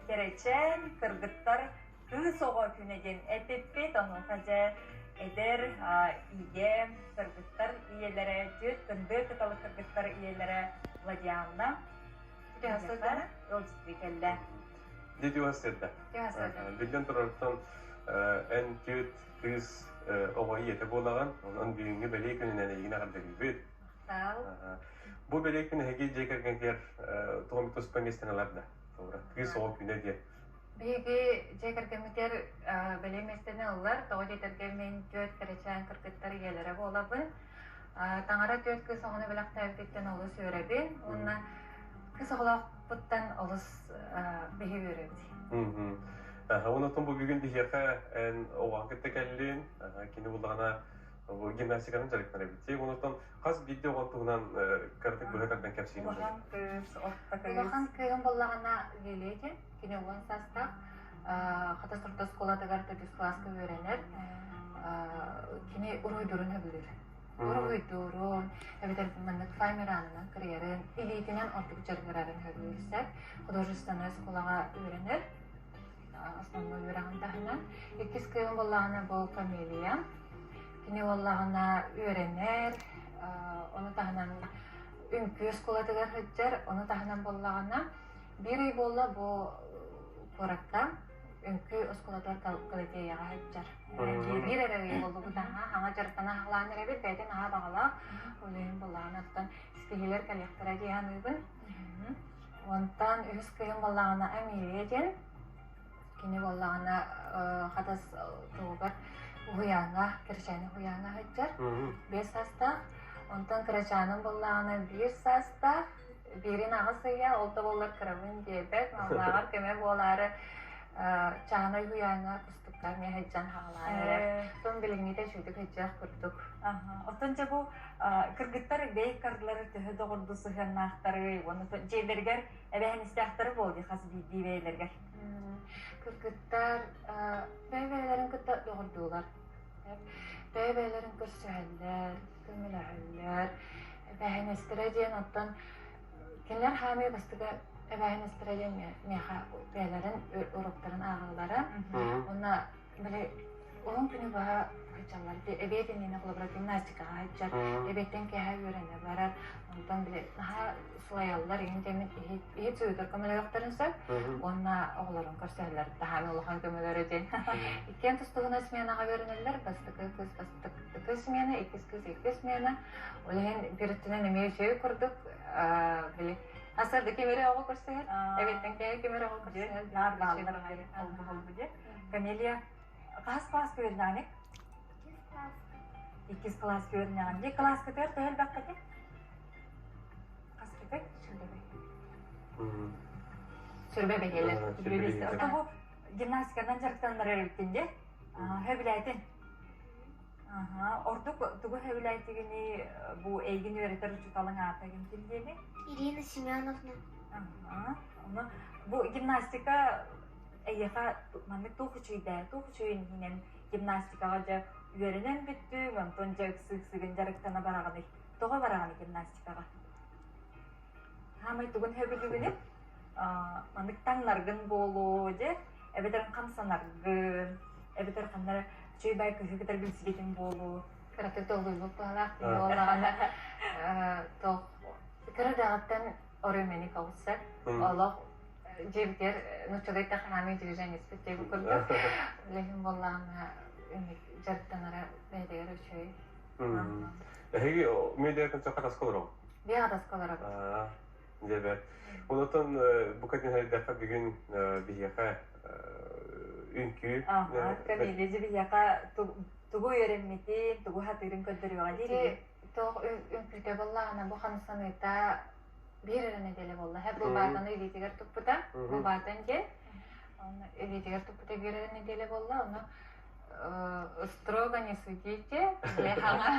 кэрэчээн кыргыттар кыыс оҕо күнэ диэн эппиппит. Онуоха дьэ эдэр ийэ, кыргыттар ийэлэрэ, түөрт кындыа кыталык кыргыттар ийэлэрэ Владианна ыалдьыттыы кэллэ. Дьэ сырда. Биллэн турартан эн түөрт кыыс оҕо ийэтэ буолаҕын. Онон бүгүҥҥү бэлиэ күнүнэн эйигин эҕэрдэлиибит. Бу бэлиэ күн эһиги дьиэ кэргэҥҥэр туох туспа миэстэни ылар да? Кыыс оҕо күнэ диэн. Биһиги дьиэ кэргэммитигэр бэлиэ миэстэни ыллар. Тоҕо диэтэргэ мин түөрт кэрэчээн кыргыттар ийэлэрэ буолабын. Таҥара түөрт кыыс оҕону бэлэхтээбититтэн олус үөрэбин уонна кыыс оҕолоохпуттан олус биһи үөрэбит. Онон бу бүгүн биһиэхэ эн оҕоҕун кытта кэллин, кини буллаҕына бу гимнастиканан дьарыктанар эбит. Онон хас биирдии оҕон туһунан кыратык быһа тардан кэпсиир. Улахан кыыс, орто кыыс. Улахан кыыһым буоллаҕына Лилия диэн, кини 10 саастаах. Хатас орто оскуолатыгар төрдүс кылааска үөрэнэр. Кини уруһуйдуурун сөбүлүүр. Уруһуйдуурун, эбэтэр маннык файмеранынан кырыйарын, илиитинэн ордук дьарыгырарын сөбүлүүр сөп. Художественнай оскуолаҕа үөрэнэр. Основной үөрэҕин таһынан. Иккис кыыһым буоллаҕына бу Камелия. Кини буоллаҕына үөрэнэр, ону таһынан үҥкүү оскуолатыгар сылдьар, ону таһынан буоллаҕына биир ый буолла бу куоракка үҥкүү оскуолатыгар Галатеяҕа сылдьар. Биир эрэ ый буоллубут аһаа, хаҥа дьарыктана аһылаан эрэбит, бэйэтин аһаа баҕалаах, ол иһин буоллаҕына оттон ситиһиилэр кэлиэхтэрэ дии саныыбын. Онтон үһүс кыыһым буоллаҕына Амелия диэн. Кини буоллаҕына Хатас туһугар уһуйааҥҥа, Кырачааны уһуйааҥҥа сылдьар. 5 саастаах. Онтон Кырачааным буоллаҕына 1 саастаах. Биирин аҕыс ыйа, ол да буоллар кырабын диэбэт. Мамалааҕар көмө буолаары чааһынай уһуйааҥҥа кустукка эмиэ сылдьан хаалаан эрэр. Оттон билиҥҥитэ үчүгэйдик сылдьыах курдук. Оттон дьэ бу кыргыттар бэйэ кардылары төһө доҕордуу сыһыаннаахтарый уонна дьиэлэригэр эбээһинэстээхтэрэ буолуо дии хас биирдии бэйэлэригэр. Кыргыттар бэйэ-бэйэлэрин кытта доҕордуулар. Бэйэ-бэйэлэрин көрсүһэллэр, көмөлөһөллөр. Эбээһинэстэрэ диэн оттон кинилэр хаамыы бастакы эбээһинэстэрэ диэн миэхэ бэйэлэрин уруоктарын ааҕаллара. Уонна Били уһун күнү быһа сылдьаллар. Эбиэт иннинэ холобура гимнастикаҕа сылдьар, эбиэттэн киэһэ үөрэнэ барар. Онтон били наһаа сылайаллар, иһин кэмин иһит суйутар көмөлөөхтөрүн сөп. Уонна оҕолорун көрсөллөр, таһааны улахан көмөлөрө диэн. Иккиэн тус-туһунан сменаҕа үөрэнэллэр. Бастакы кыыс бастакы смена, иккис кыыс иккис смена. Ол иһин биир өттүнэн эмиэ үчүгэй курдук били Асарда ким эрэ оҕо көрсөһөр, эбиэттэн киэһэ ким эрэ оҕо көрсөһөр. Наар бааллар холбу-холбу диye. Камелия, хаһыс класска үөрэнэҕиний? Иккис класска. Иккис класска үөрэнэҕин. Дии класскытыгар төһө элбэххитий? Хас киһи? Сүрбэ. Сүрбэ бэһиэлэр. Ото бу гимнастиканан дьарыктанар эбиттин дии? Сөбүлээтин. Ордук тугу сөбүлээтигини бу эйгин үөрэтэр учууталыҥ аата ким диэни? Ирина Семеновна. Ону бу гимнастика эйиэхэ маннык туох үчүгэйдээ, туох үчүгэйин иһинэн гимнастикаҕа дьэ үөрэнэн бүттүҥ, онтон дьэ ыксыы-ыксыгын дьарыктана бараҕыный? Тоҕо бараҕыный гимнастикаҕа? Хаамай тугун сөбүлүүгүнүй? Маннык таҥнаргын буолуо дьэ, эбэтэр хамсанаргын, эбэтэр ханна эрэ үчүгэй баай кыыһы кытары билсибитиҥ буолуо. Кыратык долгуйбут быһалаах буоллаҕына туох кыра даҕаттан ороймени калса олох дьиэбитигэр нууччалыы ханааны движениеспит диэбит курдук лэһин буоллаҕына дьарыктанара бэйэтигэр үчүгэй. Эһиги медиа конца хатаска олороҕут? Биэ хатаска олоробут. Дьэ бэрт. Онотон бу кэтин бүгүн биһиэхэ үҥкүү. Камилия дьэ биһиэхэ тугу үөрэммитин, тугу хатыырын көрдөрүөҕэ диир. Туох үҥкүүтэ буоллаҕына бу хамсаныыта биир эрэ нэдиэлэ буолла. Һэ бу баатаны илиитигэр туппута. Бу баатан диэн. Оны илиитигэр туппута биир эрэ нэдиэлэ буолла. Ону строго не судите. Саҥа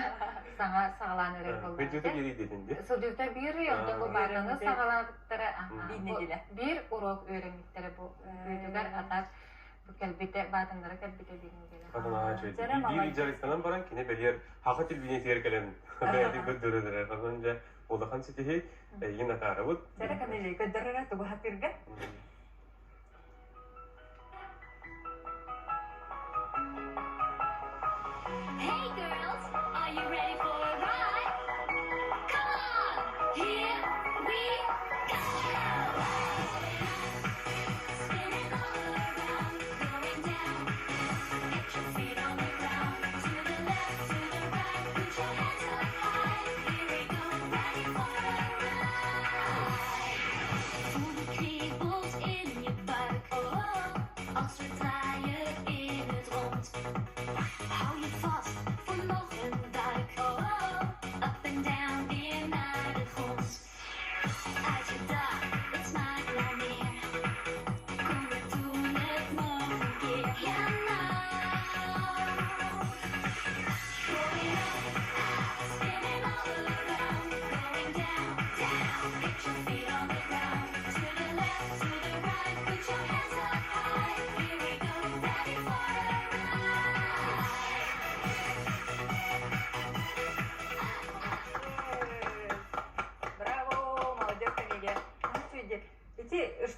саҥа саҕалаан эрэр буолла. Судьута биир диэтин дии. Судьута биир онтон бу баатаны саҕалаабыттара. Биир нэдиэлэ. Биир урок үөрэммиттэрэ бу үҥкүүтүгэр атак бу кэлбитэ баатаннара кэлбитэ биир нэдиэлэ. Биир дьарыктанан баран кини бэлиэр хаха телевидениетигэр кэлэн бэйэтин көрдөрөр эрэр. Дьэ улахан ситиһии эйигин атаарабыт. Чэрэ Камилия, көрдөрөрө тугу хатыырга?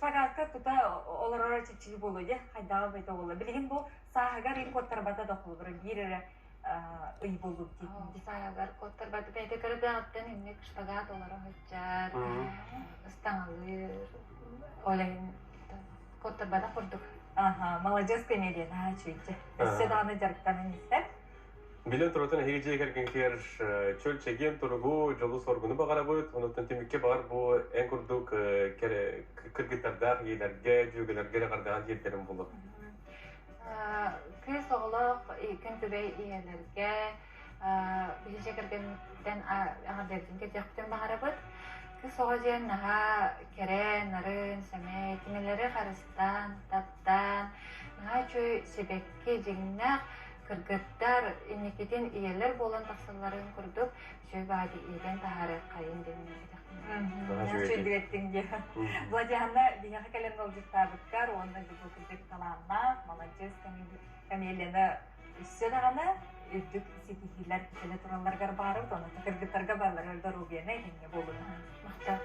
шпагатка тута олороро чэпчэки буолуо дии, хайдаҕа бэйдэ буолла. Билигин бу сааһыгар ый куоттарбата да холобура биир эрэ ый буоллум дии. Сааһыгар куоттарбата бэйдэ кырдааҕыттан инник шпагат олоро сылдьар, ыстаҥалыыр, ол иһин куоттарбата курдук. Аха, маладьыас комедия наһаа үчүгэйдэ. Өссө даҕаны дьарыктанан истэр. Билэн туратын эһиги дьиэ кэргэҥҥитигэр чөл чэгиэн туругу, дьолу-соргуну баҕарабыт. Онуттан түмүккэ баҕар бу эн курдук кыргыттардаах ийэлэргэ, дьүөгэлэргэ эрэ хардаҕан тиэрдэрим буолуо. Кыыс оҕолоох күн күбэй ийэлэргэ биһи дьиэ кэргэммиттэн эҕэрдэлэрбин кэтиэхпитин баҕарабыт. Кыыс оҕо диэн наһаа кэрэ, нарын, сэмэй, кинилэри харыстаан, таптаан, наһаа үчүгэй сибэкки дьиҥнээх кыргыттар инникитин ийэлэр буолан тахсалларын курдук үчүгэй баҕайы иитэн таһаарыаххайын диэн Үчүгэйдик диэ. Владианна биһиэхэ кэлэн ыалдьыттаабыккар уонна бу кырдьык талааннаах, маладьыас Камелияны өссө даҕаны үрдүк ситиһиилэр кэлэ туралларыгар баарыбыт, онон кыргыттарга барыларыгар доруобуйаны этэҥҥэ буолун. Махтал.